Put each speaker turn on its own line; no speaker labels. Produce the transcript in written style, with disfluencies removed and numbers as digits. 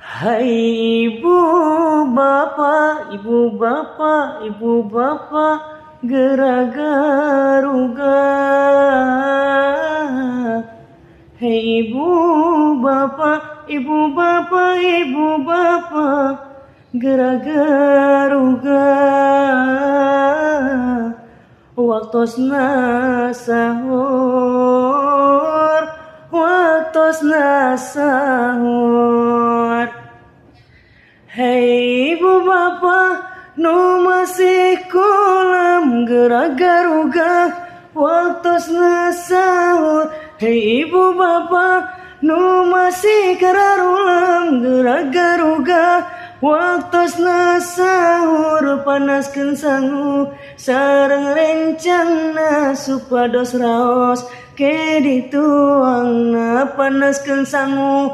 Hai ibu bapak, ibu bapak, ibu bapak, geura garugah. Hei ibu bapak, ibu bapak, ibu bapak, geura garugah. Waktosna sahur, waktosna sahur. Hei ibu bapak nu masih kulem, geura garugah, waktosna sahur. Hei ibu bapak nu masih kararulem, geura garugah, waktosna sahur. Panaskeun sangu sareng rencangna supados raos ke dituangna. Panaskeun sangu.